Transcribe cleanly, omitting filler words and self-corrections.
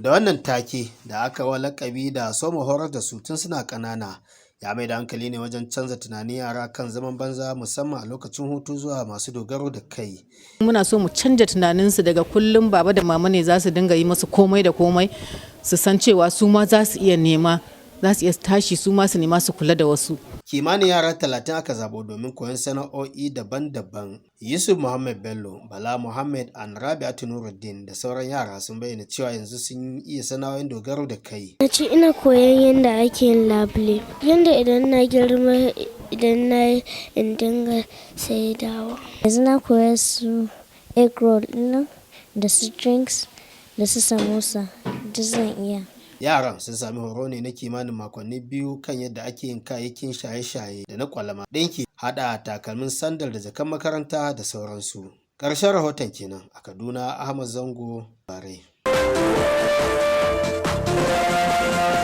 Da wannan take da aka wa lakabi da soma horar da su tun suna ƙanana, ya mai da hankali ne wajen canza tunanin yara kan zaman banza, musamman a lokacin hutu, zuwa masu dogaro da kai. Muna so mu canja tunaninsu daga kullum baba da mama ne za su dinga yi musu komai da komai, su san cewa su ma za su iya nema, za su iya tashi su ma su nema su kula da wasu. Kimanin yara 30 aka zabo domin koyon sana'o'i daban-daban. Yusuf Muhammad Bello, Bala Muhammad and Rabi'atu Nuruddin da sauran yara sun bayyana cewa yanzu sun iya sana'o'in dogaro da kai. Na ce ina koyon yadda ake yin labule, yadda idan na girma, idan na in dinga saidawa. Yanzu na koya su egg roll ɗinnan da su drinks da su samosa, duk zan iya. Yaran sun sami horo ne na kimanin makonni 2 kan yadda ake yin kayayyakin shaye-shaye da na kwalama, ɗinki, haɗa takalmin sandal da jakan makaranta da sauransu. Ƙarshen rahoton kenan a Kaduna, Ahmad Zango, Bare.